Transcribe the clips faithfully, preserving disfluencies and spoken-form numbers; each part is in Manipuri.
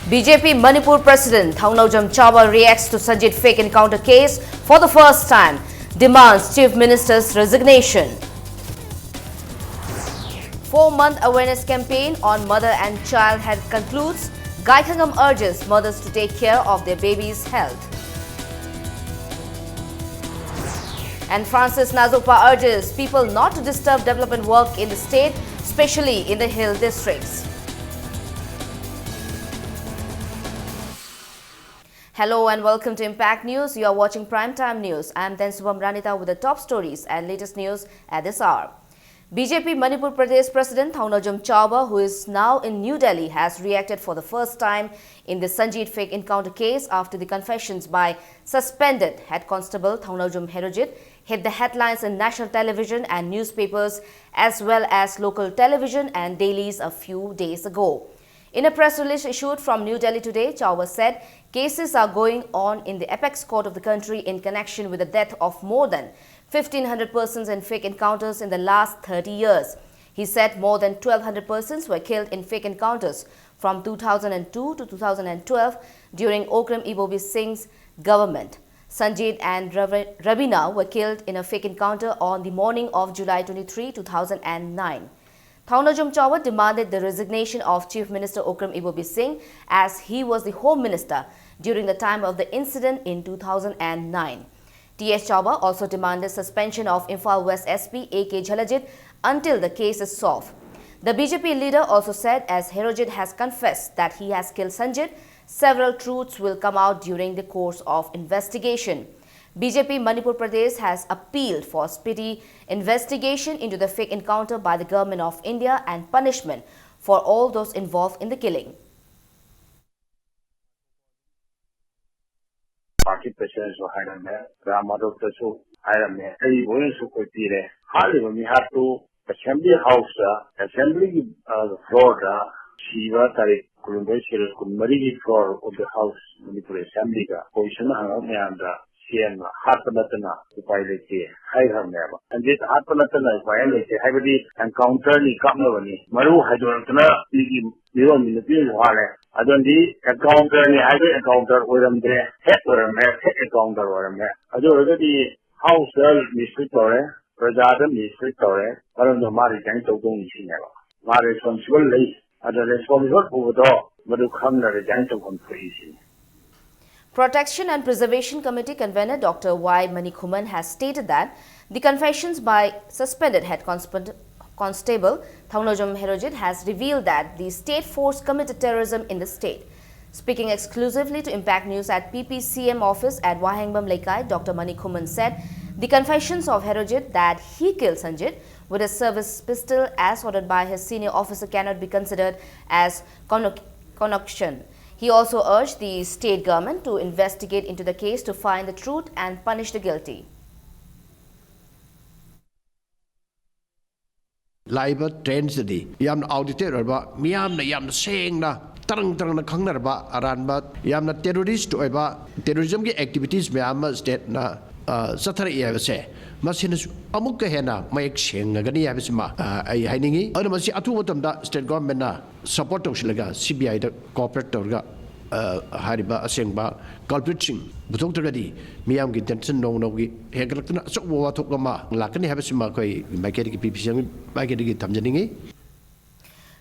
B J P Manipur President Thongnaojam Chawba reacts to Sanjit fake encounter case for the first time, demands Chief Minister's resignation. Four-month awareness campaign on mother and child health concludes. Gaikhangam urges mothers to take care of their babies' health. And Francis Nazopa urges people not to disturb development work in the state, especially in the hill districts. Hello and welcome to Impact News. You are watching Prime Time News. I am Tensubam Ranita with the top stories and latest news at this hour. B J P Manipur Pradesh President Thongnaojam Chawba, who is now in New Delhi, has reacted for the first time in the Sanjit fake encounter case after the confessions by suspended Head Constable Thongnaojam Herojit hit the headlines in national television and newspapers as well as local television and dailies a few days ago. In a press release issued from New Delhi today, Chawba said cases are going on in the apex court of the country in connection with the death of more than fifteen hundred persons in fake encounters in the last thirty years. He said more than twelve hundred persons were killed in fake encounters from two thousand two to two thousand twelve during Okram Ibobi Singh's government. Sanjit and Ravi- Ravina were killed in a fake encounter on the morning of July twenty-three, two thousand nine. Thongnaojam Chawba demanded the resignation of Chief Minister Okram Ibobi Singh as he was the Home Minister during the time of the incident in two thousand nine. T S Chawba also demanded suspension of Imphal West S P A K Jhalajit until the case is solved. The B J P leader also said as Herojit has confessed that he has killed Sanjit, several truths will come out during the course of investigation. B J P Manipur Pradesh has appealed for speedy investigation into the fake encounter by the Government of India and punishment for all those involved in the killing. Party President ꯁꯨ ꯍꯥꯏꯔꯝꯃꯦ, ꯔꯥꯝ ꯃꯥꯙꯕꯇꯁꯨ ꯍꯥꯏꯔꯝꯃꯦ, ꯑꯩꯕꯨ ꯑꯣꯏꯅꯁꯨ ꯑꯩꯈꯣꯏ ꯄꯤꯔꯦ꯫ ꯍꯥꯠꯂꯤꯕ ꯃꯤꯍꯥꯠꯇꯨ Assembly House ꯇ, Assembly ꯒꯤ floor ꯗ ꯁꯤꯕ ꯇꯥꯔꯤꯛ ꯀꯨꯟꯍꯨꯝꯗꯣꯏ ꯁꯦꯔꯦꯜ ꯀꯨꯟꯃꯔꯤꯒꯤ floor of the House, Manipur Assembly ꯗ opposition ꯅ ꯍꯪꯉꯛ ꯃꯌꯥꯝꯗ ꯁꯤ ꯑꯦꯝꯅ ꯍꯥꯠꯄ ꯅꯠꯇꯅ ꯎꯄꯥꯏ ꯂꯩꯇꯦ ꯍꯥꯏꯈ꯭ꯔꯕꯅꯦꯕ꯫ ꯁꯟꯖꯤꯠ ꯍꯥꯠꯄ ꯅꯠꯇꯅ ꯎꯄꯥꯏ ꯑꯃ ꯂꯩꯇꯦ, ꯍꯥꯏꯕꯗꯤ ꯑꯦꯟꯀꯥꯎꯟꯇꯔꯅꯤ, ꯀꯥꯞꯅꯕꯅꯤ, ꯃꯔꯨ ꯍꯥꯏꯗꯣꯔꯛꯇꯅ ꯃꯤꯒꯤ ꯃꯤꯔꯣꯟ ꯃꯤ ꯅꯨꯄꯤ ꯑꯃꯁꯨ ꯍꯥꯠꯂꯦ꯫ ꯑꯗꯨꯅꯗꯤ ꯑꯦꯟꯀꯥꯎꯟꯇꯔꯅꯤ ꯍꯥꯏꯕ ꯑꯦꯟꯀꯥꯎꯟꯇꯔ ꯑꯣꯏꯔꯝꯗ꯭ꯔꯦ, ꯍꯦꯛ ꯑꯣꯏꯔꯝꯃꯦ, ꯍꯦꯛ ꯑꯦꯟꯀꯥꯎꯟꯇꯔ ꯑꯣꯏꯔꯝꯃꯦ꯫ ꯑꯗꯨ ꯑꯣꯏꯔꯒꯗꯤ ꯍꯥꯎꯁꯇ ꯃꯤꯁꯇ꯭ꯔꯤꯠ ꯇꯧꯔꯦ, ꯄ꯭ꯔꯖꯥꯗ ꯃꯤꯁꯇ꯭ꯔꯤꯠ ꯇꯧꯔꯦ, ꯃꯔꯝꯗ ꯃꯥ ꯔꯤꯖꯥꯏꯟ ꯇꯧꯗꯧꯅꯤ ꯁꯤꯅꯦꯕ꯫ ꯃꯥ ꯔꯦꯁꯄꯣꯟꯁꯤꯕꯜ ꯂꯩ, ꯑꯗꯣ ꯔꯦꯁꯄꯣꯟꯁꯤꯕꯜ ꯄꯨꯕꯗꯣ ꯃꯗꯨ ꯈꯪꯅ ꯔꯤꯖꯥꯏꯟ ꯇꯧꯐꯝ ꯊꯣꯛꯏ ꯁꯤꯅꯤ꯫ Protection and Preservation Committee convener Doctor Y Manikhuman has stated that the confessions by suspended head Consp- constable Thaunojam Herojit has revealed that the state force committed terrorism in the state. Speaking exclusively to Impact News at P P C M office at Wahengbam Leikai, Doctor Manikhuman said the confessions of Herojit that he killed Sanjit with a service pistol as ordered by his senior officer cannot be considered as conno- concoction. He also urged the state government to investigate into the case to find the truth and punish the guilty. ꯂꯥꯛꯏꯕ ꯇ꯭ꯔꯦꯟꯁꯤꯗꯗꯤ ꯌꯥꯝꯅ ꯑꯥꯎꯗꯦꯇꯦꯠ ꯑꯣꯏꯔꯕ, ꯃꯤꯌꯥꯝꯅ ꯌꯥꯝꯅ ꯁꯦꯡꯅ ꯇꯔꯪ ꯇꯔꯪꯅ ꯈꯪꯅꯔꯕ ꯑꯔꯥꯟꯕ, ꯌꯥꯝꯅ ꯇꯦꯔꯣꯔꯤꯁ ꯑꯣꯏꯕ, ꯇꯦꯔꯣꯔꯤꯖꯝꯒꯤ ꯑꯦꯛꯇꯤꯚꯤꯇꯤꯁ ꯃꯌꯥꯝ ꯑꯃ ꯁ꯭ꯇꯦꯠꯅ ꯆꯠꯊꯔꯛꯏ ꯍꯥꯏꯕꯁꯦ, ꯃꯁꯤꯅꯁꯨ ꯑꯃꯨꯛꯀ ꯍꯦꯟꯅ ꯃꯌꯦꯛ ꯁꯦꯡꯉꯒꯅꯤ ꯍꯥꯏꯕꯁꯤꯃ ꯑꯩ ꯍꯥꯏꯅꯤꯡꯏ꯫ ꯑꯗꯨꯅ ꯃꯁꯤ ꯑꯊꯨꯕ ꯃꯇꯝꯗ ꯁ꯭ꯇꯦꯠ ꯒꯣꯚꯔꯟꯃꯦꯟꯠꯅ ꯁꯄꯣꯔꯠ ꯇꯧꯁꯤꯜꯂꯒ ꯁꯤ ꯕꯤ ꯑꯥꯏꯗ ꯀꯣꯑꯣꯄꯔꯦꯠ ꯇꯧꯔꯒ ꯍꯥꯏꯔꯤꯕ ꯑꯁꯦꯡꯕ ꯀꯜꯄ꯭ꯔꯤꯠꯁꯤꯡ ꯄꯨꯊꯣꯛꯇ꯭ꯔꯒꯗꯤ ꯃꯤꯌꯥꯝꯒꯤ ꯇꯦꯟꯁꯟ ꯅꯣꯡꯃ ꯅꯣꯡꯃꯒꯤ ꯍꯦꯟꯒꯠꯂꯛꯇꯨꯅ ꯑꯆꯧꯕ ꯋꯥꯊꯣꯛ ꯑꯃ ꯂꯥꯛꯀꯅꯤ ꯍꯥꯏꯕꯁꯤꯃ ꯑꯩꯈꯣꯏ ꯃꯥꯏꯀꯩꯗꯒꯤ, ꯄꯤ ꯄꯤ ꯁꯤ ꯑꯦꯝꯒꯤ ꯃꯥꯏꯀꯩꯗꯒꯤ ꯊꯝꯖꯅꯤꯡꯏ꯫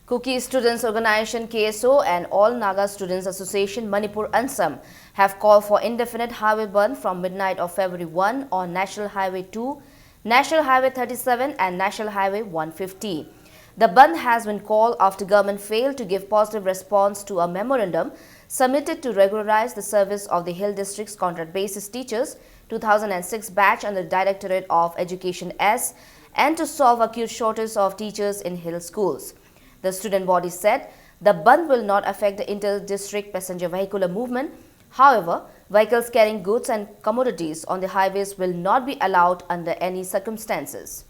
Kuki Students Organisation, K S O, and All Naga Students Association Manipur, ANSAM, have called for indefinite highway bandh from midnight of February one on National Highway two, National Highway thirty-seven, and National Highway one fifty. The bandh has been called after government failed to give positive response to a memorandum submitted to regularize the service of the Hill District's contract basis teachers two thousand and six batch under the Directorate of Education S and to solve acute shortage of teachers in hill schools. The student body said the bandh will not affect the inter-district passenger vehicular movement. However, vehicles carrying goods and commodities on the highways will not be allowed under any circumstances.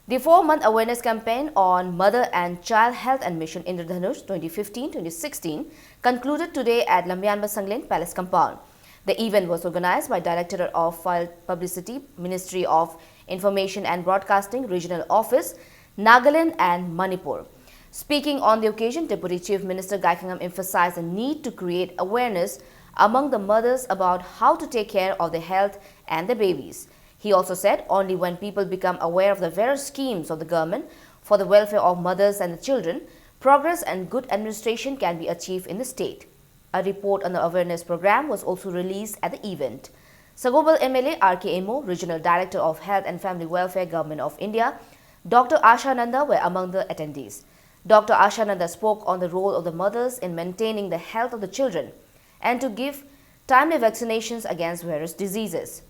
The four-month awareness campaign on Mother and Child Health and Mission Indradhanush twenty fifteen twenty sixteen concluded today at Lamyanba Sanglen Palace compound. The event was organized by Directorate of Publicity, Ministry of Information and Broadcasting, Regional Office, Nagaland and Manipur. Speaking on the occasion, Deputy Chief Minister Gaikhangam emphasized the need to create awareness among the mothers about how to take care of their health and their babies. He also said only when people become aware of the various schemes of the government for the welfare of mothers and the children, progress and good administration can be achieved in the state. A report on the awareness program was also released at the event. Sagobal M L A R K Amo, Regional Director of Health and Family Welfare, Government of India, Doctor Asha Nanda were among the attendees. Doctor Asha Nanda spoke on the role of the mothers in maintaining the health of the children and to give timely vaccinations against various diseases.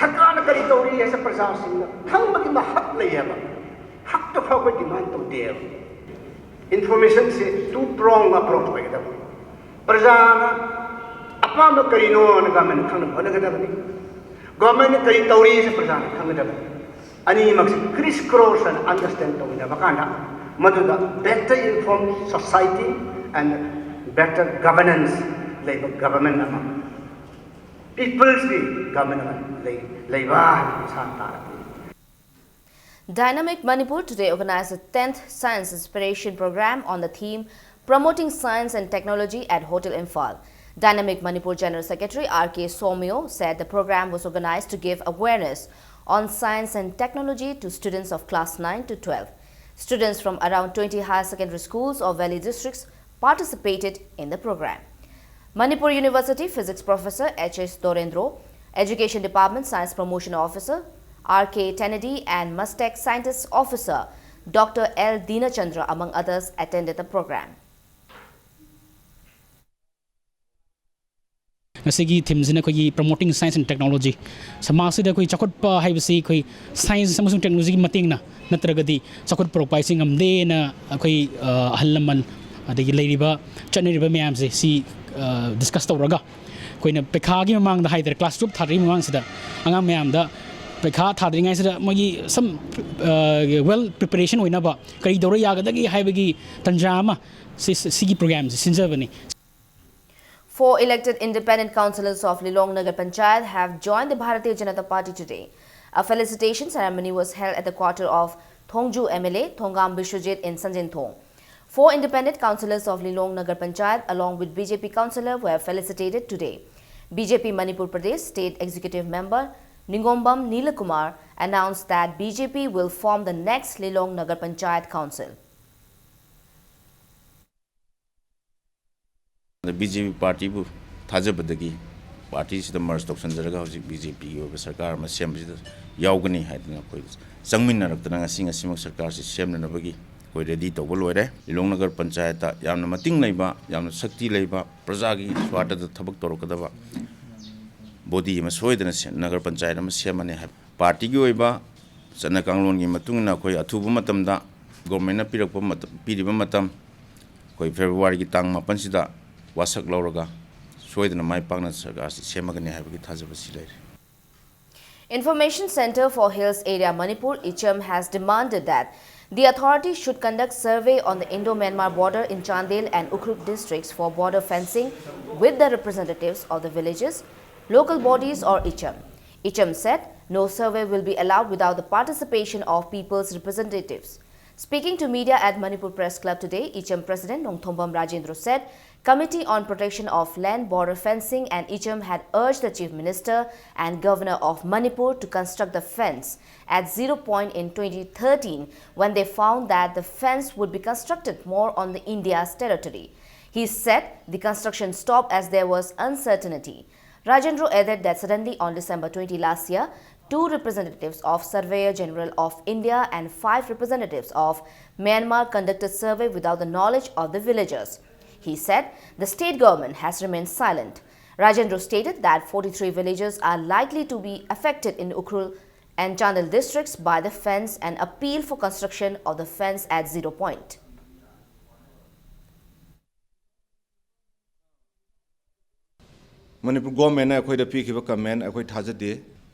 ꯁꯔꯀꯥꯔꯅ ꯀꯔꯤ ꯇꯧꯔꯤ ꯍꯥꯏꯁꯦ ꯄ꯭ꯔꯖꯥꯁꯤꯡꯅ ꯈꯪꯕꯒꯤ ꯃꯍꯛ ꯂꯩꯌꯦꯕ꯫ ꯍꯛꯇ ꯐꯥꯎꯕ ꯗꯤꯃꯥꯟ ꯇꯧꯗꯦꯕ꯫ ꯏꯟꯐꯣꯔꯃꯦꯁꯟꯁꯦ ꯇꯨ ꯄ꯭ꯔꯣꯡ ꯑꯦꯄ꯭ꯔꯣꯆ ꯑꯣꯏꯒꯗꯕ꯫ ꯄ꯭ꯔꯖꯥꯅ ꯑꯄꯥꯝꯕ ꯀꯔꯤꯅꯣꯅ ꯒꯚꯔꯟꯃꯦꯟꯠꯅ ꯈꯪꯅꯕ ꯍꯣꯠꯅꯒꯗꯕꯅꯤ꯫ ꯒꯚꯔꯟꯃꯦꯟꯠꯅ ꯀꯔꯤ ꯇꯧꯔꯤ ꯍꯥꯏꯁꯦ ꯄ꯭ꯔꯖꯥꯅ ꯈꯪꯒꯗꯕꯅꯤ꯫ ꯑꯅꯤꯃꯛꯁꯤ ꯀ꯭ꯔꯤꯁ ꯀ꯭ꯔꯣꯁ ꯑꯅ ꯑꯟꯗꯔꯁ꯭ꯇꯦꯟ ꯇꯧꯃꯤꯟꯅꯕ ꯀꯥꯟꯗ ꯃꯗꯨꯗ better informed society and better governance ꯂꯩꯕ ꯒꯚꯔꯟꯃꯦꯟꯠ ꯑꯃ, ꯄꯤꯄꯜꯁꯀꯤ ꯒꯚꯔꯟꯃꯦꯟꯠ ꯑꯃ ꯂꯩ ꯂꯩꯕ ꯍꯥꯏꯕꯗꯨ ꯃꯁꯥꯅ ꯇꯥꯔꯛꯄꯅꯤ꯫ Dynamic Manipur today organized the tenth Science Inspiration Program on the theme Promoting Science and Technology at Hotel Imphal. Dynamic Manipur General Secretary R K Somio said the program was organized to give awareness on science and technology to students of class nine to twelve. Students from around twenty higher secondary schools of valley districts participated in the program. Manipur University Physics Professor H S Dorendro, Education Department Science Promotion Officer R K Tenedi and MUSTEC Scientist Officer Doctor L Dinachandra, among others, attended the program. ꯉꯁꯤꯒꯤ ꯊꯤꯝꯁꯤꯅ ꯑꯩꯈꯣꯏꯒꯤ Promoting Science and Technology꯫ ꯁꯃꯥꯖꯁꯤꯗ ꯑꯩꯈꯣꯏ ꯆꯥꯎꯈꯠꯄ ꯍꯥꯏꯕꯁꯤ ꯑꯩꯈꯣꯏ ꯁꯥꯏꯟꯁ ꯑꯃꯁꯨꯡ ꯇꯦꯛꯅꯣꯂꯣꯖꯤꯒꯤ ꯃꯇꯦꯡꯅ ꯅꯠꯇ꯭ꯔꯒꯗꯤ ꯆꯥꯎꯈꯠ ꯄꯨꯔꯛꯄ ꯍꯥꯏꯁꯤ ꯉꯝꯗꯦꯅ ꯑꯩꯈꯣꯏ ꯑꯍꯜ ꯂꯃꯟ ꯑꯗꯒꯤ ꯂꯩꯔꯤꯕ ꯆꯠꯅꯔꯤꯕ ꯃꯌꯥꯝꯁꯦ ꯁꯤ ꯗꯤꯁꯀꯁ ꯇꯧꯔꯒ ꯑꯩꯈꯣꯏꯅ ꯄꯩꯈꯥꯒꯤ ꯃꯃꯥꯡꯗ ꯍꯥꯏꯇꯥꯔꯦ, ꯀ꯭ꯂꯥꯁ ꯇꯨꯌꯦꯜꯞ ꯊꯥꯗ꯭ꯔꯤꯉꯩ ꯃꯃꯥꯡꯁꯤꯗ ꯑꯉꯥꯡ ꯃꯌꯥꯝꯗ ꯄꯩꯈꯥ ꯊꯥꯗ꯭ꯔꯤꯉꯩꯁꯤꯗ ꯃꯣꯏꯒꯤ some well preparation ꯑꯣꯏꯅꯕ ꯀꯔꯤ ꯇꯧꯔ ꯌꯥꯒꯗꯒꯦ ꯍꯥꯏꯕꯒꯤ ꯇꯟꯖꯥ ꯑꯃ ꯁꯤ ꯁꯤꯒꯤ programꯁꯦ ꯁꯤꯟꯖꯕꯅꯤ꯫ Four elected independent councillors of Lilong Nagar Panchayat have joined the Bharatiya Janata Party today. A felicitation ceremony was held at the quarter of Thongju M L A Thongam Biswajit in Sanjinthong. Four independent councillors of Lilong Nagar Panchayat along with B J P councillor were felicitated today. B J P Manipur Pradesh State Executive Member Ningombam Nilakumar announced that B J P will form the next Lilong Nagar Panchayat Council. B J P ꯄꯥꯔꯇꯤꯕꯨ ꯊꯥꯖꯕꯗꯒꯤ ꯄꯥꯔꯇꯤꯁꯤꯗ ꯃꯔꯖ ꯇꯧꯁꯤꯟꯖꯔꯒ ꯍꯧꯖꯤꯛ ꯕꯤ ꯖꯦ ꯄꯤꯒꯤ ꯑꯣꯏꯕ ꯁꯔꯀꯥꯔ ꯑꯃ ꯁꯦꯝꯕꯁꯤꯗ ꯌꯥꯎꯒꯅꯤ ꯍꯥꯏꯗꯅ ꯑꯩꯈꯣꯏ ꯆꯪꯃꯤꯟꯅꯔꯛꯇꯅ ꯉꯁꯤ ꯉꯁꯤꯃꯛ ꯁꯔꯀꯥꯔꯁꯤ ꯁꯦꯝꯅꯅꯕꯒꯤ ꯑꯩꯈꯣꯏ ꯔꯦꯗꯤ ꯇꯧꯕ ꯂꯣꯏꯔꯦ꯫ ꯂꯤꯂꯣꯡ ꯅꯒꯔ ꯄꯟꯆꯥꯌꯠꯇ ꯌꯥꯝꯅ ꯃꯇꯤꯡ ꯂꯩꯕ, ꯌꯥꯝꯅ ꯁꯛꯇꯤ ꯂꯩꯕ, ꯄ꯭ꯔꯖꯥꯒꯤ ꯁ꯭ꯋꯥꯔꯊꯗ ꯊꯕꯛ ꯇꯧꯔꯛꯀꯗꯕ ꯕꯣꯗꯤ ꯑꯃ ꯁꯣꯏꯗꯅ ꯁꯦ-, ꯅꯒꯔ ꯄꯟꯆꯥꯌꯠ ꯑꯃ ꯁꯦꯝꯃꯅꯤ ꯍꯥꯏꯕ ꯄꯥꯔꯇꯤꯒꯤ ꯑꯣꯏꯕ ꯆꯠꯅ ꯀꯥꯡꯂꯣꯟꯒꯤ ꯃꯇꯨꯡ ꯏꯟꯅ ꯑꯩꯈꯣꯏ ꯑꯊꯨꯕ ꯃꯇꯝꯗ ꯒꯣꯔꯃꯦꯟꯅ ꯄꯤꯔꯛꯄ ꯃꯇꯝ, ꯄꯤꯔꯤꯕ ꯃꯇꯝ, ꯑꯩꯈꯣꯏ ꯐꯦꯕ꯭ꯔꯨꯋꯥꯔꯤꯒꯤ ꯇꯥꯡ ꯃꯥꯄꯟꯁꯤꯗ ꯋꯥꯁꯛ ꯂꯧꯔꯒ ꯁꯣꯏꯗꯅ ꯃꯥꯏ ꯄꯥꯛꯅ ꯁꯔꯀꯥꯔꯁꯤ ꯁꯦꯝꯃꯒꯅꯤ ꯍꯥꯏꯕꯒꯤ ꯊꯥꯖꯕꯁꯤ ꯂꯩꯔꯦ꯫ Information Centre for Hills Area Manipur, ICHAM, has demanded that the authority should conduct survey on the Indo-Myanmar border in Chandel and Ukhrul districts for border fencing with the representatives of the villages, local bodies or ICHAM. ICHAM said no survey will be allowed without the participation of people's representatives. Speaking to media at Manipur Press Club today, ICHAM President Nongthombam Rajendra said Committee on Protection of Land Border Fencing and ICHAM had urged the Chief Minister and Governor of Manipur to construct the fence at Zero Point in twenty thirteen when they found that the fence would be constructed more on the India's territory. He said the construction stopped as there was uncertainty. Rajendra added that suddenly on December twenty last year, two representatives of Surveyor General of India and five representatives of Myanmar conducted survey without the knowledge of the villagers. He said the state government has remained silent. Rajendra stated that forty-three villages are likely to be affected in Ukhrul and Chandel districts by the fence and appeal for construction of the fence at Zero Point. Manipur ꯒꯣꯔꯃꯦꯟꯅ ꯑꯩꯈꯣꯏꯗ ꯄꯤꯈꯤꯕ ꯀꯃꯦꯟ ꯑꯩꯈꯣꯏ ꯊꯥꯖꯗꯦ꯫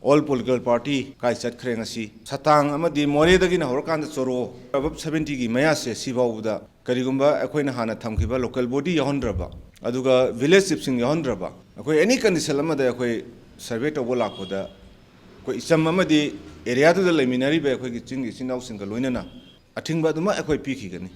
All political party ꯀꯥꯏ ꯆꯠꯈ꯭ꯔꯦ ꯉꯁꯤ꯫ ꯁꯇꯥꯡ ꯑꯃꯗꯤ ꯃꯣꯔꯦꯗꯒꯤꯅ ꯍꯧꯔꯀꯥꯟꯗ ꯆꯣꯔꯣ, ꯑꯕꯞ ꯁꯕꯦꯟꯇꯤꯒꯤ ꯃꯌꯥꯁꯦ ꯁꯤꯐꯥꯎꯕꯗ ꯀꯔꯤꯒꯨꯝꯕ ꯑꯩꯈꯣꯏꯅ ꯍꯥꯟꯅ ꯊꯝꯈꯤꯕ local body ꯌꯥꯎꯍꯟꯗ꯭ꯔꯕ, ꯑꯗꯨꯒ village chiefꯁꯤꯡ ꯌꯥꯎꯍꯟꯗ꯭ꯔꯕ, ꯑꯩꯈꯣꯏ any condition ꯑꯃꯗ ꯑꯩꯈꯣꯏ survey ꯇꯧꯕ ꯂꯥꯛꯄꯗ ꯑꯩꯈꯣꯏ ꯏꯆꯝ ꯑꯃꯗꯤ areaꯗꯨꯗ ꯂꯩꯃꯤꯟꯅꯔꯤꯕ ꯑꯩꯈꯣꯏꯒꯤ ꯆꯤꯡꯒꯤ ꯏꯆꯤꯟ ꯏꯅꯥꯎꯁꯤꯡꯒ ꯂꯣꯏꯅꯅ ꯑꯊꯤꯡꯕ ꯑꯗꯨꯃꯛ ꯑꯩꯈꯣꯏ ꯄꯤꯈꯤꯒꯅꯤ꯫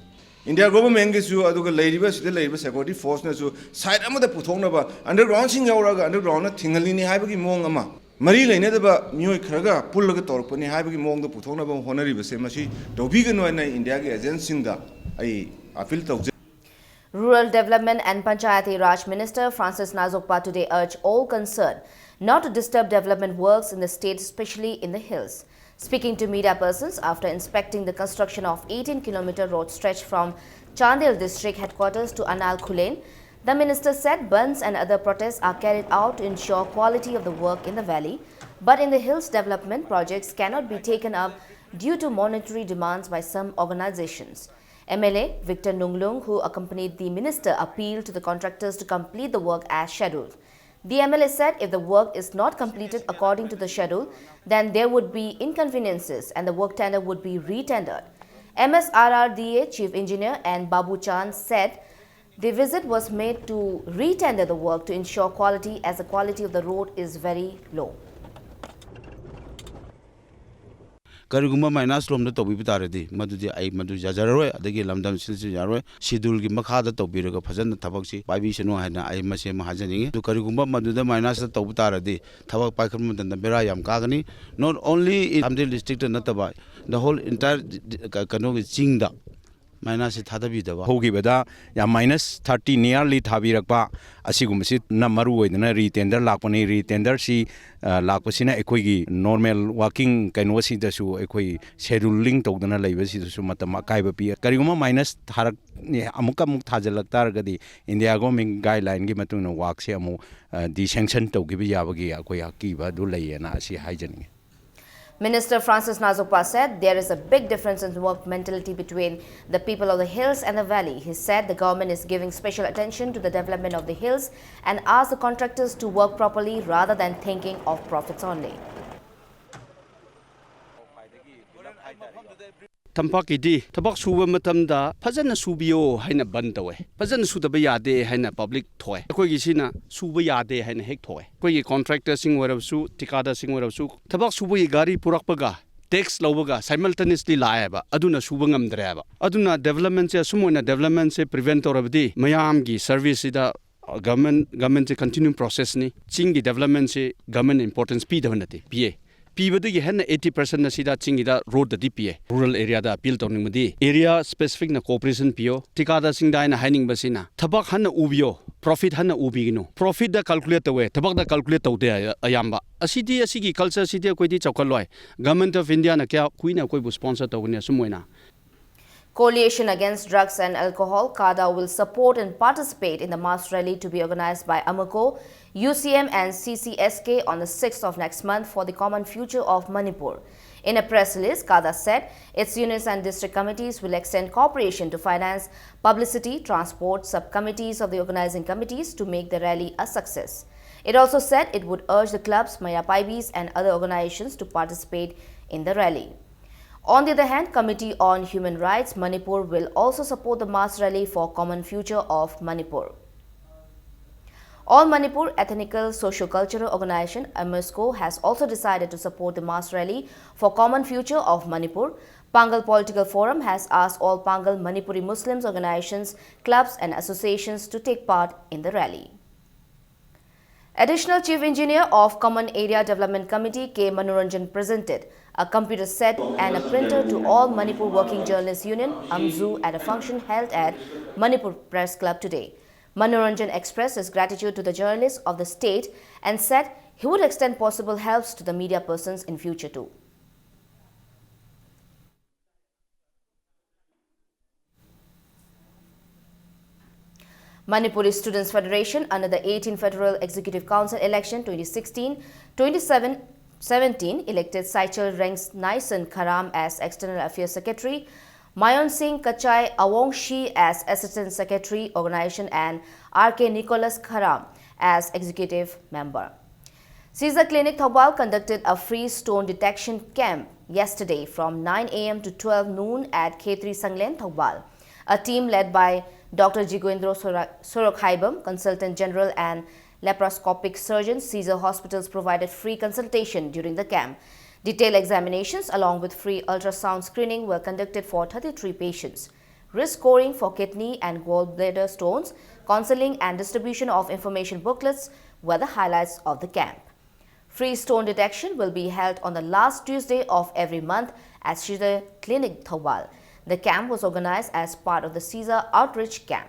India governmentꯒꯤꯁꯨ ꯑꯗꯨꯒ ꯂꯩꯔꯤꯕ, ꯁꯤꯗ ꯂꯩꯔꯤꯕ security forceꯅꯁꯨ side ꯑꯃꯗ ꯄꯨꯊꯣꯛꯅꯕ, undergroundꯁꯤꯡ ꯌꯥꯎꯔꯒ undergroundꯅ ꯊꯤꯡꯍꯜꯂꯤꯅꯤ ꯍꯥꯏꯕꯒꯤ ꯃꯑꯣꯡ ꯑꯃ, ꯃꯔꯤ ꯂꯩꯅꯗꯕ ꯃꯤꯑꯣꯏ ꯈꯔꯒ ꯄꯨꯜꯂꯒ ꯇꯧꯔꯛꯄꯅꯤ ꯍꯥꯏꯕꯒꯤ ꯃꯑꯣꯡꯗ ꯄꯨꯊꯣꯛꯅꯕ ꯍꯣꯠꯅꯔꯤꯕꯁꯦ, ꯃꯁꯤ ꯇꯧꯕꯤꯒꯅꯨ ꯍꯥꯏꯅ Indiaꯒꯤ agentꯁꯤꯡꯗ ꯑꯩ appeal ꯇꯧꯖꯩ꯫ Rural Development and Panchayati Raj Minister Francis Nazokpa today urged all concerned not to disturb development works in the state, especially in the hills. Speaking to media persons after inspecting the construction of eighteen kilometer road stretch from Chandel district headquarters to Anal Khullen, the minister said bandhs and other protests are carried out to ensure quality of the work in the valley, but in the hills development projects cannot be taken up due to monetary demands by some organizations. M L A Victor Nunglung, who accompanied the minister, appealed to the contractors to complete the work as scheduled. The M L A said if the work is not completed according to the schedule, then there would be inconveniences and the work tender would be re-tendered. M S R R D A Chief Engineer N Babu Chand said the visit was made to re-tender the work to ensure quality, as the quality of the road is very low. ꯀꯔꯤꯒꯨꯝꯕ minus ꯂꯣꯝꯗ ꯇꯧꯕꯤꯕ ꯇꯥꯔꯗꯤ ꯃꯗꯨꯗꯤ ꯑꯩ ꯃꯗꯨ ꯌꯥꯖꯔꯔꯣꯏ, ꯑꯗꯒꯤ ꯂꯝꯗꯝꯁꯤꯅꯁꯨ ꯌꯥꯔꯣꯏ꯫ Scheduleꯒꯤ ꯃꯈꯥꯗ ꯇꯧꯕꯤꯔꯒ ꯐꯖꯅ ꯊꯕꯛꯁꯤ ꯄꯥꯏꯕꯤꯁꯅꯨ ꯍꯥꯏꯅ ꯑꯩ ꯃꯁꯤ ꯑꯃ ꯍꯥꯏꯖꯅꯤꯡꯉꯤ꯫ ꯑꯗꯨ ꯀꯔꯤꯒꯨꯝꯕ ꯃꯗꯨꯗ minusꯇ ꯇꯧꯕ ꯇꯥꯔꯗꯤ ꯊꯕꯛ ꯄꯥꯏꯈꯠꯄ ꯃꯇꯝꯗ ꯕꯦꯔꯥ ꯌꯥꯝ ꯀꯥꯒꯅꯤ꯫ Not only in Chandel districtꯇ ꯅꯠꯇꯕ, the whole entire ꯀꯩꯅꯣꯒꯤ ꯆꯤꯡꯗ minusꯁꯤ ꯊꯥꯗꯕꯤꯗꯕ꯫ ꯍꯧꯈꯤꯕꯗ ꯌꯥꯝ minus thirty nearly ꯊꯥꯕꯤꯔꯛꯄ ꯑꯁꯤꯒꯨꯝꯕꯁꯤꯅ ꯃꯔꯨ ꯑꯣꯏꯗꯅ re-tender ꯂꯥꯛꯄꯅꯤ꯫ Re-tenderꯁꯤ ꯂꯥꯛꯄꯁꯤꯅ ꯑꯩꯈꯣꯏꯒꯤ normal working ꯀꯩꯅꯣꯁꯤꯗꯁꯨ ꯑꯩꯈꯣꯏ scheduling ꯇꯧꯗꯅ ꯂꯩꯕꯁꯤꯗꯁꯨ ꯃꯇꯝ ꯑꯀꯥꯏꯕ ꯄꯤ꯫ ꯀꯔꯤꯒꯨꯝꯕ minus ꯊꯥꯔꯛ ꯑꯃꯨꯛꯀ ꯑꯃꯨꯛ ꯊꯥꯖꯤꯜꯂꯛ ꯇꯥꯔꯒꯗꯤ India government guidelineꯒꯤ ꯃꯇꯨꯡ ꯏꯟꯅ workꯁꯦ ꯑꯃꯨꯛ desanction ꯇꯧꯈꯤꯕ ꯌꯥꯕꯒꯤ ꯑꯩꯈꯣꯏ ꯑꯀꯤꯕ ꯑꯗꯨ ꯂꯩꯌꯦꯅ ꯑꯁꯤ ꯍꯥꯏꯖꯅꯤꯡꯉꯤ꯫ Minister Francis Nazokpa said there is a big difference in work mentality between the people of the hills and the valley. He said the government is giving special attention to the development of the hills and asked the contractors to work properly rather than thinking of profits only. ꯇꯝꯄꯥꯛꯀꯤꯗꯤ ꯊꯕꯛ ꯁꯨꯕ ꯃꯇꯝꯗ ꯐꯖꯅ ꯁꯨꯕꯤꯌꯣ ꯍꯥꯏꯅ ꯕꯟ ꯇꯧꯋꯦ, ꯐꯖꯅ ꯁꯨꯗꯕ ꯌꯥꯗꯦ ꯍꯥꯏꯅ ꯄꯕ꯭ꯂꯤꯛ ꯊꯣꯛꯑꯦ꯫ ꯑꯩꯈꯣꯏꯒꯤꯁꯤꯅ ꯁꯨꯕ ꯌꯥꯗꯦ ꯍꯥꯏꯅ ꯍꯦꯛ ꯊꯣꯛꯑꯦ꯫ ꯑꯩꯈꯣꯏꯒꯤ ꯀꯣꯟꯇ꯭ꯔꯦꯛꯇꯔꯁꯤꯡ ꯑꯣꯏꯔꯕꯁꯨ, ꯊꯤꯀꯥꯗꯥꯔꯁꯤꯡ ꯑꯣꯏꯔꯕꯁꯨ, ꯊꯕꯛ ꯁꯨꯕꯒꯤ ꯒꯥꯔꯤ ꯄꯨꯔꯛꯄꯒ ꯇꯦꯛꯁ ꯂꯧꯕꯒ ꯁꯥꯏꯃꯜꯇꯦꯅꯤꯌꯁꯂꯤ ꯂꯥꯛꯑꯦꯕ, ꯑꯗꯨꯅ ꯁꯨꯕ ꯉꯝꯗ꯭ꯔꯦꯕ꯫ ꯑꯗꯨꯅ ꯗꯦꯕꯂꯞꯃꯦꯟꯁꯦ, ꯑꯁꯨꯝ ꯑꯣꯏꯅ ꯗꯦꯕꯂꯞꯃꯦꯟꯁꯦ ꯄ꯭ꯔꯤꯚꯦꯟ ꯇꯧꯔꯕꯗꯤ ꯃꯌꯥꯝꯒꯤ ꯁꯔꯚꯤꯁꯁꯤꯗ ꯒꯚꯔꯟꯃꯦꯟ, ꯒꯚꯔꯟꯃꯦꯟꯁꯦ ꯀꯟꯇꯤꯅ꯭ꯌꯨ ꯄ꯭ꯔꯣꯁꯦꯁꯅꯤ꯫ ꯆꯤꯡꯒꯤ ꯗꯦꯕꯂꯞꯃꯦꯟꯁꯦ ꯒꯚꯔꯟꯃꯦꯟ ꯏꯝꯄꯣꯔꯇꯦꯟꯁ ꯄꯤꯗꯕ ꯅꯠꯇꯦ, ꯄꯤꯌꯦ꯫ ꯄꯤꯕꯗꯒꯤ ꯍꯦꯟꯅ ꯑꯩꯠꯇꯤ ꯄꯥꯔꯁꯦꯟꯅ ꯁꯤꯗ ꯆꯤꯡꯒꯤꯗ ꯔꯣꯗꯇꯗꯤ ꯄꯤꯌꯦ, ꯔꯨꯔꯦꯜ ꯑꯦꯔꯤꯌꯥꯗ ꯑꯄꯤꯜ ꯇꯧꯅꯤꯡꯕꯗꯤ꯫ ꯑꯦꯔꯤꯌꯥ ꯁ꯭ꯄꯦꯁꯤꯐꯤꯛꯅ ꯀꯣꯑꯣꯄꯔꯦꯁꯟ ꯄꯤꯌꯣ꯫ ꯊꯤꯀꯥꯗꯥꯔꯁꯤꯡꯗ ꯑꯩꯅ ꯍꯥꯏꯅꯤꯡꯕꯁꯤꯅ, ꯊꯕꯛ ꯍꯟꯅ ꯎꯕꯤꯌꯣ, ꯄ꯭ꯔꯣꯐꯤꯠ ꯍꯟꯅ ꯎꯕꯤꯒꯅꯨ꯫ ꯄ꯭ꯔꯣꯐꯤꯠꯇ ꯀꯥꯜꯀꯨꯂꯦꯠ ꯇꯧꯋꯦ, ꯊꯕꯛꯇ ꯀꯥꯜꯀꯨꯂꯦꯠ ꯇꯧꯗꯦ ꯑꯌꯥ-, ꯑꯌꯥꯝꯕ꯫ ꯑꯁꯤꯗꯤ, ꯑꯁꯤꯒꯤ ꯀꯜꯆꯔꯁꯤꯗꯤ ꯑꯩꯈꯣꯏꯗꯤ ꯆꯥꯎꯈꯠꯂꯣꯏ꯫ ꯒꯚꯔꯟꯃꯦꯟꯠ ꯑꯣꯐ ꯏꯟꯗꯤꯌꯥꯅ ꯀꯌꯥ ꯀꯨꯏꯅ ꯑꯩꯈꯣꯏꯕꯨ ꯁ꯭ꯄꯣꯟꯁꯔ ꯇꯧꯒꯅꯤ ꯑꯁꯨꯝ ꯑꯣꯏꯅ? Coalition Against Drugs and Alcohol, CADA, will support and participate in the mass rally to be organized by AMUCO, U C M and C C S K on the sixth of next month for the common future of Manipur. In a press release, CADA said its units and district committees will extend cooperation to finance, publicity, transport, sub-committees of the organizing committees to make the rally a success. It also said it would urge the clubs, Mayra Paibis and other organizations to participate in the rally. On the other hand, Committee on Human Rights Manipur will also support the mass rally for common future of Manipur. All Manipur Ethnical Socio-Cultural Organization, AMESCO, has also decided to support the mass rally for common future of Manipur. Pangal Political Forum has asked all Pangal Manipuri Muslims organizations, clubs and associations to take part in the rally. Additional Chief Engineer of Common Area Development Committee, K Manoranjan, presented a computer set and a printer to All Manipur Working Journalists Union, AMJU, at a function held at Manipur Press Club today. Manoranjan expressed his gratitude to the journalists of the state and said he would extend possible helps to the media persons in future too. Manipuri Students Federation under the eighteenth Federal Executive Council election twenty sixteen twenty seventeen elected Saichel Rengnaison Kharam as External Affairs Secretary, Mayon Singh Kachai Awongshi as Assistant Secretary Organization and R K Nicholas Kharam as Executive Member. Caesar Clinic Thoubal conducted a free stone detection camp yesterday from nine a m to twelve noon at Khetri Sanglen, Thoubal. A team led by Doctor Jigwendro Sora- Sorokhaibam, Consultant General and Laparoscopic Surgeon, Caesar Hospitals, provided free consultation during the camp. Detailed examinations along with free ultrasound screening were conducted for thirty-three patients. Risk scoring for kidney and gallbladder stones, counseling and distribution of information booklets were the highlights of the camp. Free stone detection will be held on the last Tuesday of every month at Caesar Clinic, Thoubal. The camp was organized as part of the Caesar Outreach Camp.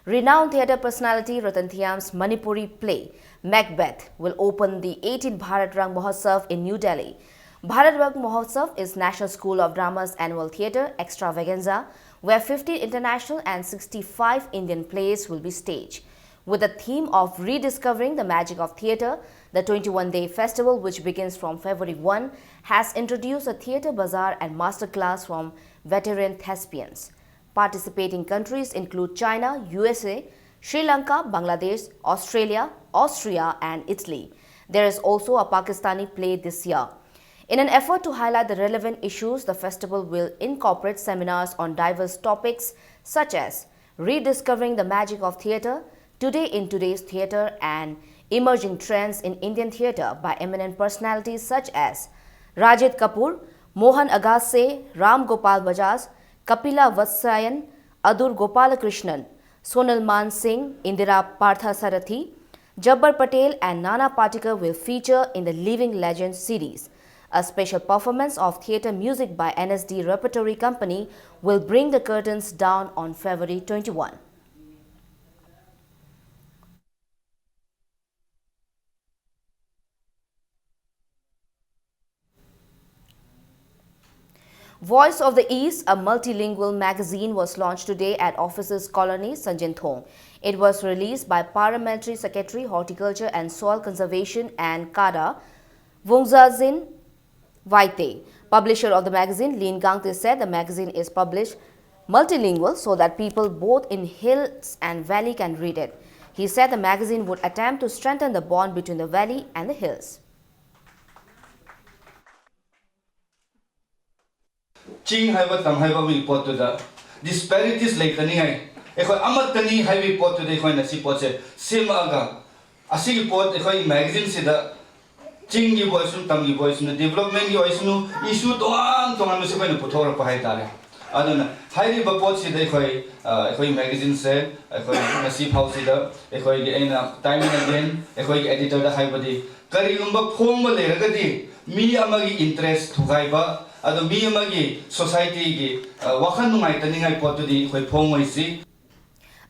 Renowned theatre personality Ratan Thiam's Manipuri play Macbeth will open the eighteenth Bharat Rang Mahotsav in New Delhi. Bharat Rang Mahotsav is National School of Drama's annual theatre extravaganza, where fifteen international and sixty-five Indian plays will be staged. With the theme of rediscovering the magic of theatre, the twenty-one-day festival, which begins from February one, has introduced a theatre bazaar and masterclass from veteran thespians. Participating countries include China, U S A, Sri Lanka, Bangladesh, Australia, Austria, and Italy. There is also a Pakistani play this year. In an effort to highlight the relevant issues, the festival will incorporate seminars on diverse topics such as rediscovering the magic of theatre, today in today's theatre, and emerging trends in Indian theatre by eminent personalities such as Rajat Kapoor, Mohan Agassi, Ram Gopal Bajaj, Kapila Vatsyayan, Adur Gopalakrishnan, Sonal Mansingh, Indira Parthasarathy, Jabbar Patel and Nana Patekar will feature in the Living Legends series. A special performance of theatre music by N S D Repertory Company will bring the curtains down on February twenty-one. Voice of the East, a multilingual magazine, was launched today at Officers Colony, Sanjinthong. It was released by Parliamentary Secretary, Horticulture and Soil Conservation and CADA, Vungzazin Vaite. Publisher of the magazine, Lin Gangte, said the magazine is published multilingual so that people both in hills and valley can read it. He said the magazine would attempt to strengthen the bond between the valley and the hills. ꯆꯤꯡ ꯍꯥꯏꯕ ꯇꯝ ꯍꯥꯏꯕ ꯑꯃꯒꯤ ꯄꯣꯠꯇꯨꯗ disparities ꯂꯩꯇꯅꯤꯡꯉꯥꯏ, ꯑꯩꯈꯣꯏ ꯑꯃꯠꯇꯅꯤ ꯍꯥꯏꯕꯒꯤ ꯄꯣꯠꯇꯨꯗ ꯑꯩꯈꯣꯏꯅ ꯁꯤ ꯄꯣꯠꯁꯦ ꯁꯦꯝꯃꯛꯑꯒ, ꯑꯁꯤꯒꯤ ꯄꯣꯠ ꯑꯩꯈꯣꯏꯒꯤ magazineꯁꯤꯗ ꯆꯤꯡꯒꯤꯕꯨ ꯑꯣꯏꯁꯅꯨ, ꯇꯝꯒꯤꯕꯨ ꯑꯣꯏꯁꯅꯨ, developmentꯒꯤ ꯑꯣꯏꯁꯅꯨ, issue ꯇꯣꯉꯥꯟ ꯇꯣꯉꯥꯟꯕꯁꯦ ꯑꯩꯈꯣꯏꯅ ꯄꯨꯊꯣꯔꯛꯄ ꯍꯥꯏꯇꯥꯔꯦ꯫ ꯑꯗꯨꯅ ꯍꯥꯏꯔꯤꯕ ꯄꯣꯠꯁꯤꯗ ꯑꯩꯈꯣꯏ, ꯑ, ꯑꯩꯈꯣꯏ magazineꯁꯦ ꯑꯩꯈꯣꯏ ꯉꯁꯤ ꯐꯥꯎꯁꯤꯗ ꯑꯩꯈꯣꯏꯒꯤ, ꯑꯩꯅ time and again ꯑꯩꯈꯣꯏꯒꯤ editorꯗ ꯍꯥꯏꯕꯗꯤ, ꯀꯔꯤꯒꯨꯝꯕ ꯐꯣꯡꯕ ꯂꯩꯔꯒꯗꯤ ꯃꯤ ꯑꯃꯒꯤ interest ꯊꯨꯒꯥꯏꯕ, ꯑꯗꯣ ꯃꯤ ꯑꯃꯒꯤ societyꯒꯤ, ꯑ, ꯋꯥꯈꯜ ꯅꯨꯡꯉꯥꯏꯇꯅꯤꯡꯉꯥꯏ ꯄꯣꯠꯇꯨꯗꯤ ꯑꯩꯈꯣꯏ ꯐꯣꯡꯉꯣꯏꯁꯤ꯫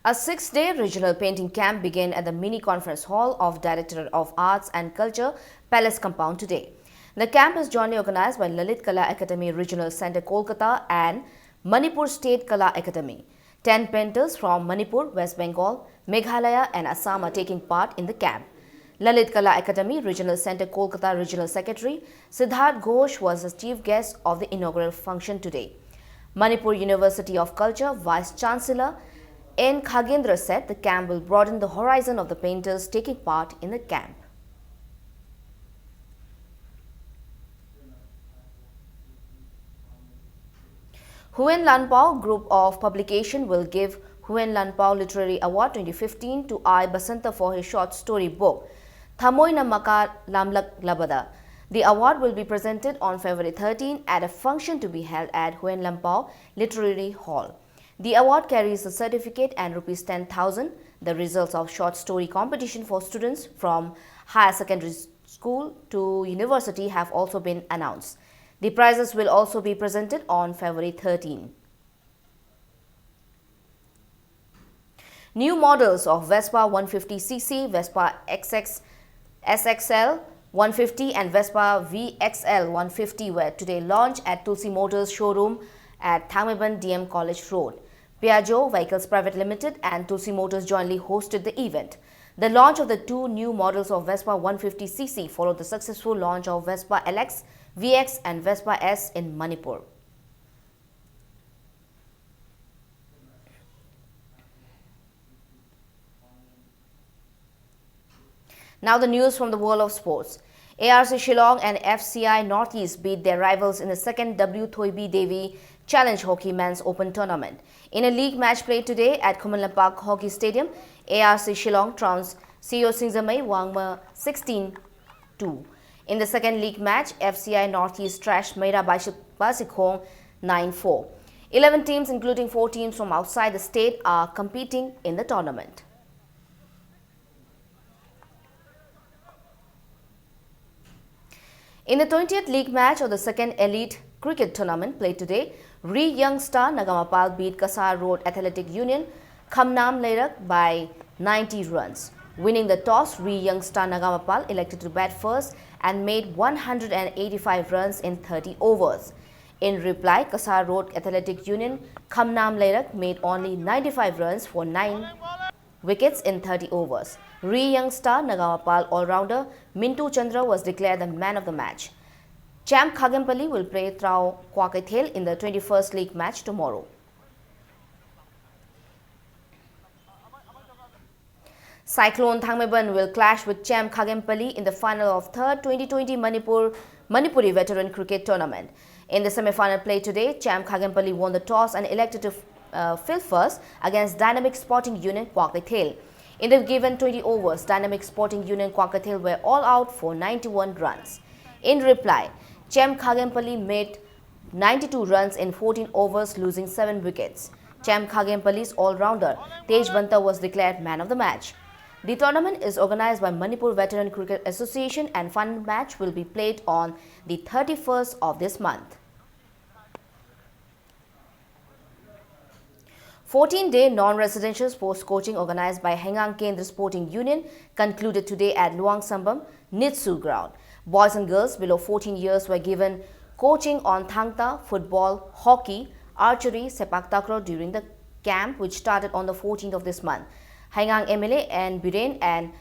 A six-day regional painting camp began at the Mini Conference Hall of Directorate of Arts and Culture, Palace Compound today. The camp is jointly organized by Lalit Kala Academy Regional Centre Kolkata and Manipur State Kala Academy. Ten painters from Manipur, West Bengal, Meghalaya and Assam are taking part in the camp. Lalit Kala Academy Regional Centre Kolkata Regional Secretary Siddharth Ghosh was the chief guest of the inaugural function today. Manipur University of Culture Vice Chancellor N Khagendra said the camp will broaden the horizon of the painters taking part in the camp. Huen Lanpao Group of Publication will give Huen Lanpao Literary Award twenty fifteen to I Basanta for his short story book, Thamoina Maka Lamlak Labada. The award will be presented on February thirteen at a function to be held at Huen Lanpao Literary Hall. The award carries a certificate and rupees ten thousand. The results of short story competition for students from higher secondary school to university have also been announced. The prizes will also be presented on February thirteen. New models of Vespa one fifty C C, Vespa X X, S X L one fifty and Vespa V X L one fifty were today launched at Tulsi Motors showroom at Thangmeiban D M College Road. Piaggio Vehicles Private Limited and Tulsi Motors jointly hosted the event. The launch of the two new models of Vespa one fifty C C followed the successful launch of Vespa L X, V X and Vespa S in Manipur. Now the news from the world of sports. A R C Shillong and F C I Northeast beat their rivals in the second W Thoibi Devi Challenge Hockey Men's Open Tournament. In a league match played today at Khuman Lampak Hockey Stadium, A R C Shillong trounced C O Singzamei Wangma sixteen two. In the second league match, F C I Northeast trashed Meira Bashi- Basikhong nine four. Eleven teams, including four teams from outside the state, are competing in the tournament. In the twentieth league match of the second elite cricket tournament played today, Ri Young Star Nagamapal beat Kasar Road Athletic Union Khamnam Leirak by ninety runs. Winning the toss, Ri Young Star Nagamapal elected to bat first and made one hundred eighty-five runs in thirty overs. In reply, Kasar Road Athletic Union Khamnam Leirak made only ninety-five runs for nine wickets in thirty overs. Ri Young Star Nagamapal all-rounder Mintu Chandra was declared the man of the match. Champ Khagempally will play Trao Kwakaithel in the twenty-first league match tomorrow. Cyclone Thangmeiban will clash with Champ Khagempally in the final of third twenty twenty Manipur Manipuri Veteran Cricket Tournament. In the semi-final play today, Champ Khagempally won the toss and elected to uh, field first against Dynamic Sporting Union Kwakaithel. In the given twenty overs, Dynamic Sporting Union Kwakaithel were all out for ninety-one runs. In reply, Champ Khagempally made ninety-two runs in fourteen overs, losing seven wickets. Champ Khagempally's all-rounder Tej Banta was declared man of the match. The tournament is organized by Manipur Veteran Cricket Association and final match will be played on the thirty-first of this month. Fourteen-day non-residential sports coaching organized by Heingang Kendra Sporting Union concluded today at Luang Sambam Nitsu ground. Boys and girls below fourteen years were given coaching on thangta, football, hockey, archery, sepak takraw during the camp, which started on the fourteenth of this month. Heingang M L A N Biren and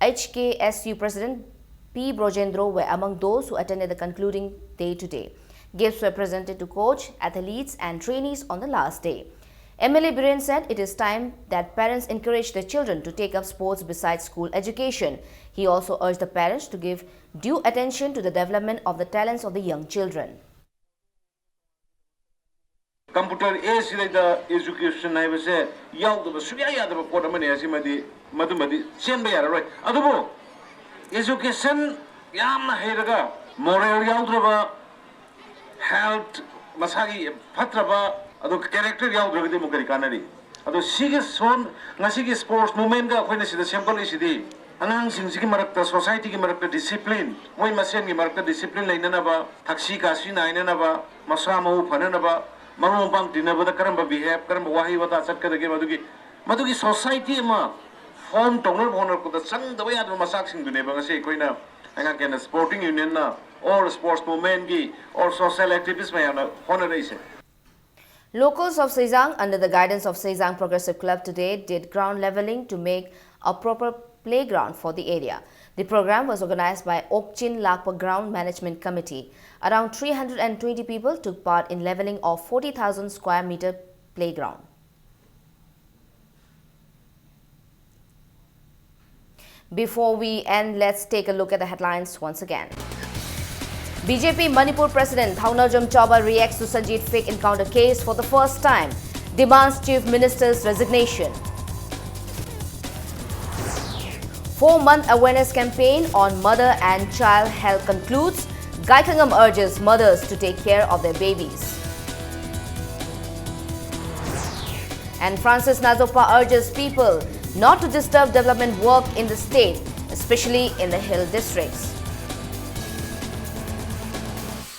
H K S U President P Brojendro were among those who attended the concluding day today. Gifts were presented to coach, athletes and trainees on the last day. M L A Biren said it is time that parents encourage their children to take up sports besides school education. He also urged the parents to give due attention to the development of the talents of the young children. Computer age ꯁꯤꯗꯩꯗ education ꯍꯥꯏꯕꯁꯦ ꯌꯥꯎꯗꯕ ꯁꯨꯡꯌꯥ ꯌꯥꯗꯕ ꯄꯣꯠ ꯑꯃꯅꯤ꯫ ꯑꯁꯤꯃꯗꯤ ꯃꯗꯨꯃꯗꯤ ꯆꯦꯟꯕ ꯌꯥꯔꯔꯣꯏ꯫ ꯑꯗꯨꯕꯨ education ꯌꯥꯝꯅ ꯍꯩꯔꯒ moral ꯌꯥꯎꯗ꯭ꯔꯕ, health ꯃꯁꯥꯒꯤ ꯐꯠꯇ꯭ꯔꯕ, ꯑꯗꯨ character ꯌꯥꯎꯗ꯭ꯔꯒꯗꯤ ꯑꯃꯨꯛ ꯀꯔꯤ ꯀꯥꯟꯅꯔꯤ? ꯑꯗꯣ ꯁꯤꯒꯤ ꯁꯣꯟ ꯉꯁꯤꯒꯤ sports movementꯒ ꯑꯩꯈꯣꯏꯅ ꯁꯤꯗ ꯁꯦꯝꯒꯠꯂꯤꯁꯤꯗꯤ ꯑꯉꯥꯡꯁꯤꯡꯁꯤꯒꯤ ꯃꯔꯛꯇ, societyꯒꯤ ꯃꯔꯛꯇ discipline, ꯃꯣꯏ ꯃꯁꯦꯟꯒꯤ ꯃꯔꯛꯇ discipline ꯂꯩꯅꯅꯕ, ꯊꯛꯁꯤ ꯈꯥꯁꯤ ꯅꯥꯏꯅꯅꯕ, ꯃꯁꯥ ꯃꯎ ꯐꯅꯅꯕ, ꯃꯔꯨꯞ ꯃꯄꯥꯡ ꯇꯤꯟꯅꯕꯗ ꯀꯔꯝꯕ behave, ꯀꯔꯝꯕ ꯋꯥꯍꯩ ꯋꯥꯇꯥ ꯆꯠꯀꯗꯒꯦ, ꯃꯗꯨꯒꯤ ꯃꯗꯨꯒꯤ society ꯑꯃ form ꯇꯧꯅꯕ ꯍꯣꯠꯅꯔꯛꯄꯗ ꯆꯪꯗꯕ ꯌꯥꯗꯕ ꯃꯆꯥꯛꯁꯤꯡꯗꯨꯅꯦꯕ ꯉꯁꯤ ꯑꯩꯈꯣꯏꯅ ꯑꯉꯥꯡ ꯀꯦꯟꯅ sporting unionꯅ or sports movementꯒꯤ or social activist ꯃꯌꯥꯝꯅ ꯍꯣꯠꯅꯔꯛꯏꯁꯦ꯫ Locals of Sejang, under the guidance of Sejang Progressive Club, today did ground levelling to make a proper playground for the area. The program was organized by Okchin Lakpa Ground Management Committee. Around three hundred and twenty people took part in levelling of forty thousand square meter playground. Before we end, let's take a look at the headlines once again. B J P Manipur President Thaunarjam Chaba reacts to Sanjit fake encounter case for the first time, demands Chief Minister's resignation. Four-month awareness campaign on mother and child health concludes. Gaikhangam urges mothers to take care of their babies. And Francis Nazopa urges people not to disturb development work in the state, especially in the hill districts.